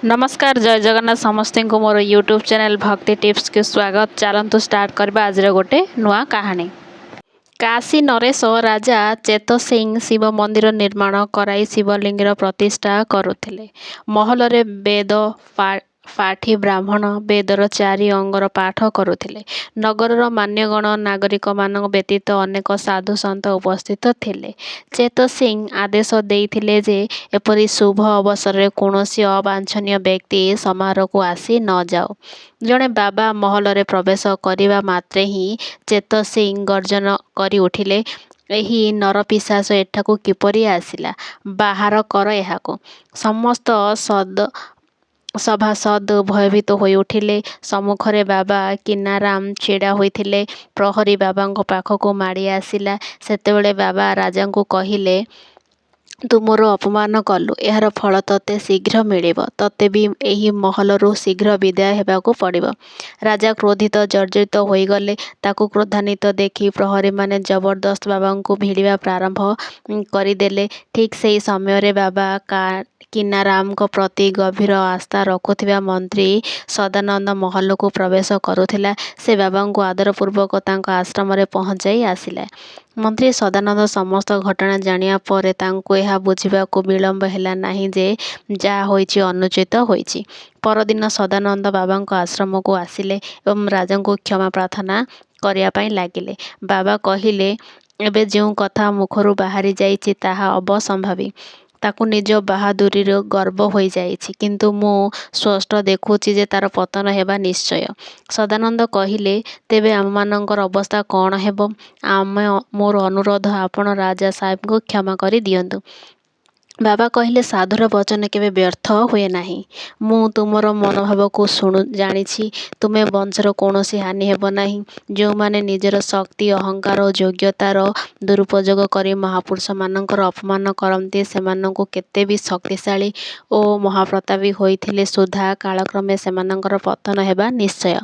ନମସ୍କାର, ଜୟ ଜଗନ୍ନାଥ। ସମସ୍ତଙ୍କୁ ମୋର ୟୁଟ୍ୟୁବ୍ ଚ୍ୟାନେଲ୍ ଭକ୍ତି ଟିପ୍ସକୁ ସ୍ୱାଗତ। ଚାଲନ୍ତୁ ଷ୍ଟାର୍ଟ କରିବା ଆଜିର ଗୋଟେ ନୂଆ କାହାଣୀ। କାଶୀ ନରେଶ ରାଜା ଚେତ ସିଂ ଶିବ ମନ୍ଦିର ନିର୍ମାଣ କରାଇ ଶିବଲିଙ୍ଗର ପ୍ରତିଷ୍ଠା କରୁଥିଲେ। ମହଲରେ ବେଦ ପାଠୀ ବ୍ରାହ୍ମଣ ବେଦର ଚାରି ଅଙ୍ଗର ପାଠ କରୁଥିଲେ। ନଗରର ମାନ୍ୟଗଣ୍ୟ ନାଗରିକମାନଙ୍କ ବ୍ୟତୀତ ଅନେକ ସାଧୁ ସନ୍ଥ ଉପସ୍ଥିତ ଥିଲେ। ଚେତ ସିଂ ଆଦେଶ ଦେଇଥିଲେ ଯେ ଏପରି ଶୁଭ ଅବସରରେ କୌଣସି ଅବାଞ୍ଛନୀୟ ବ୍ୟକ୍ତି ସମାରୋହକୁ ଆସି ନ ଯାଉ। ଜଣେ ବାବା ମହଲରେ ପ୍ରବେଶ କରିବା ମାତ୍ରେ ହିଁ ଚେତ ସିଂ ଗର୍ଜନ କରି ଉଠିଲେ, "ଏହି ନରପିଶାଚ ଏଠାକୁ କିପରି ଆସିଲା? ବାହାର କର ଏହାକୁ। " ସମସ୍ତ ସଭାସଦ୍ ଭୟଭୀତ ହୋଇଉଠିଲେ। ସମ୍ମୁଖରେ ବାବା କିନ୍ନାରାମ ଛିଡ଼ା ହୋଇଥିଲେ। ପ୍ରହରୀ ବାବାଙ୍କ ପାଖକୁ ମାଡ଼ି ଆସିଲା। ସେତେବେଳେ ବାବା ରାଜାଙ୍କୁ କହିଲେ, "ତୁ ମୋର ଅପମାନ କଲୁ। ଏହାର ଫଳ ତୋତେ ଶୀଘ୍ର ମିଳିବ। ତୋତେ ବି ଏହି ମହଲରୁ ଶୀଘ୍ର ବିଦାୟ ହେବାକୁ ପଡ଼ିବ। " ରାଜା କ୍ରୋଧିତ ଜର୍ଜରିତ ହୋଇଗଲେ। ତାଙ୍କୁ କ୍ରୋଧାନ୍ୱିତ ଦେଖି ପ୍ରହରୀମାନେ ଜବରଦସ୍ତ ବାବାଙ୍କୁ ଭିଡ଼ିବା ପ୍ରାରମ୍ଭ କରିଦେଲେ। ଠିକ୍ ସେହି ସମୟରେ ବାବା କିନ୍ନାରାମଙ୍କ ପ୍ରତି ଗଭୀର ଆସ୍ଥା ରଖୁଥିବା ମନ୍ତ୍ରୀ ସଦାନନ୍ଦ ମହଲକୁ ପ୍ରବେଶ କରୁଥିଲା। ସେ ବାବାଙ୍କୁ ଆଦରପୂର୍ବକ ତାଙ୍କ ଆଶ୍ରମରେ ପହଞ୍ଚାଇ ଆସିଲା। ମନ୍ତ୍ରୀ ସଦାନନ୍ଦ ସମସ୍ତ ଘଟଣା ଜାଣିବା ପରେ ତାଙ୍କୁ ଏହା ବୁଝିବାକୁ ବିଳମ୍ବ ହେଲା ନାହିଁ ଯେ ଯାହା ହୋଇଛି ଅନୁଚିତ ହୋଇଛି। ପରଦିନ ସଦାନନ୍ଦ ବାବାଙ୍କ ଆଶ୍ରମକୁ ଆସିଲେ ଏବଂ ରାଜାଙ୍କୁ କ୍ଷମା ପ୍ରାର୍ଥନା କରିବା ପାଇଁ ଲାଗିଲେ। ବାବା କହିଲେ, "ଏବେ ଯେଉଁ କଥା ମୁଖରୁ ବାହାରି ଯାଇଛି ତାହା ଅବଶ୍ୟମ୍ଭାବୀ। ତାକୁ ନିଜ ବାହାଦୁରୀର ଗର୍ବ ହୋଇଯାଇଛି। କିନ୍ତୁ ମୁଁ ସ୍ପଷ୍ଟ ଦେଖୁଛି ଯେ ତା'ର ପତନ ହେବା ନିଶ୍ଚୟ। " ସଦାନନ୍ଦ କହିଲେ, "ତେବେ ଆମ୍ଭମାନଙ୍କର ଅବସ୍ଥା କ'ଣ ହେବ? ମୋର ଅନୁରୋଧ, ଆପଣ ରାଜା ସାହେବଙ୍କୁ କ୍ଷମା କରି ଦିଅନ୍ତୁ। " ବାବା କହିଲେ, "ସାଧୁର ବଚନ କେବେ ବ୍ୟର୍ଥ ହୁଏ ନାହିଁ। ମୁଁ ତୁମର ମନୋଭାବକୁ ଜାଣିଛି। ତୁମ ବଂଶର କୌଣସି ହାନି ହେବ ନାହିଁ। ଯେଉଁମାନେ ନିଜର ଶକ୍ତି, ଅହଙ୍କାର ଓ ଯୋଗ୍ୟତାର ଦୁରୁପଯୋଗ କରି ମହାପୁରୁଷମାନଙ୍କର ଅପମାନ କରନ୍ତି, ସେମାନଙ୍କୁ କେତେ ବି ଶକ୍ତିଶାଳୀ ଓ ମହାପ୍ରତାପୀ ହୋଇଥିଲେ ସୁଦ୍ଧା କାଳକ୍ରମେ ସେମାନଙ୍କର ପତନ ହେବା ନିଶ୍ଚୟ।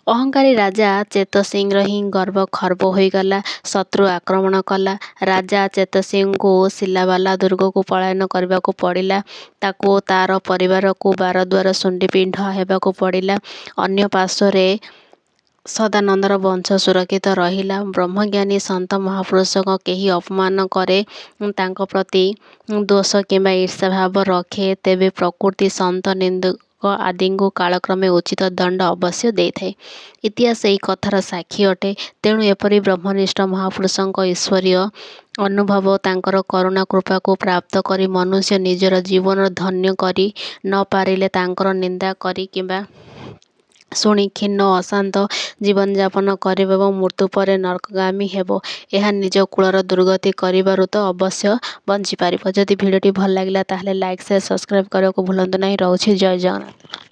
ଅହଙ୍କାରୀ ରାଜା ଚେତ ସିଂର ହିଁ ଗର୍ବ ଖର୍ବ ହୋଇଗଲା। ଶତ୍ରୁ ଆକ୍ରମଣ କଲା। ରାଜା ଚେତ ସିଂଙ୍କୁ ସିଲାବାଲା ଦୁର୍ଗକୁ ପଳାୟନ କରିବାକୁ ପଡ଼ିଲା। ତାକୁ ଓ ତା'ର ପରିବାରକୁ ବାରଦୁଆର ଶୁଣ୍ଢିପିଣ୍ଢ ହେବାକୁ ପଡ଼ିଲା। ଅନ୍ୟ ପାର୍ଶ୍ୱରେ ସଦାନନ୍ଦର ବଂଶ ସୁରକ୍ଷିତ ରହିଲା। ବ୍ରହ୍ମଜ୍ଞାନୀ ସନ୍ଥ ମହାପୁରୁଷଙ୍କ କେହି ଅପମାନ କରେ, ତାଙ୍କ ପ୍ରତି ଦ୍ୱେଷ କିମ୍ବା ଈର୍ଷାଭାବ ରଖେ, ତେବେ ପ୍ରକୃତି ସନ୍ଥ, ନିନ୍ଦୁକ ଆଦିଙ୍କୁ କାଳକ୍ରମେ ଉଚିତ ଦଣ୍ଡ ଅବଶ୍ୟ ଦେଇଥାଏ। ଇତିହାସ ଏହି କଥାର ସାକ୍ଷୀ ଅଟେ। ତେଣୁ ଏପରି ବ୍ରହ୍ମନିଷ୍ଠ ମହାପୁରୁଷଙ୍କ ଈଶ୍ୱରୀୟ ଅନୁଭବ, ତାଙ୍କର କରୁଣା କୃପାକୁ ପ୍ରାପ୍ତ କରି ମନୁଷ୍ୟ ନିଜର ଜୀବନ ଧନ୍ୟ କରି ନ ପାରିଲେ ତାଙ୍କର ନିନ୍ଦା କରି କିମ୍ବା ଶୁଣି ଖିନ୍ନ ଓ ଅଶାନ୍ତ ଜୀବନଯାପନ କରିବ ଏବଂ ମୃତ୍ୟୁ ପରେ ନର୍କଗାମୀ ହେବ। ଏହା ନିଜ କୁଳର ଦୁର୍ଗତି କରିବାରୁ ତ ଅବଶ୍ୟ ବଞ୍ଚିପାରିବ। ଯଦି ଭିଡ଼ିଓଟି ଭଲ ଲାଗିଲା, ତାହେଲେ ଲାଇକ୍, ସେୟାର, ସବସ୍କ୍ରାଇବ୍ କରିବାକୁ ଭୁଲନ୍ତୁ ନାହିଁ। ରହୁଛି, ଜୟ ଜଗନ୍ନାଥ।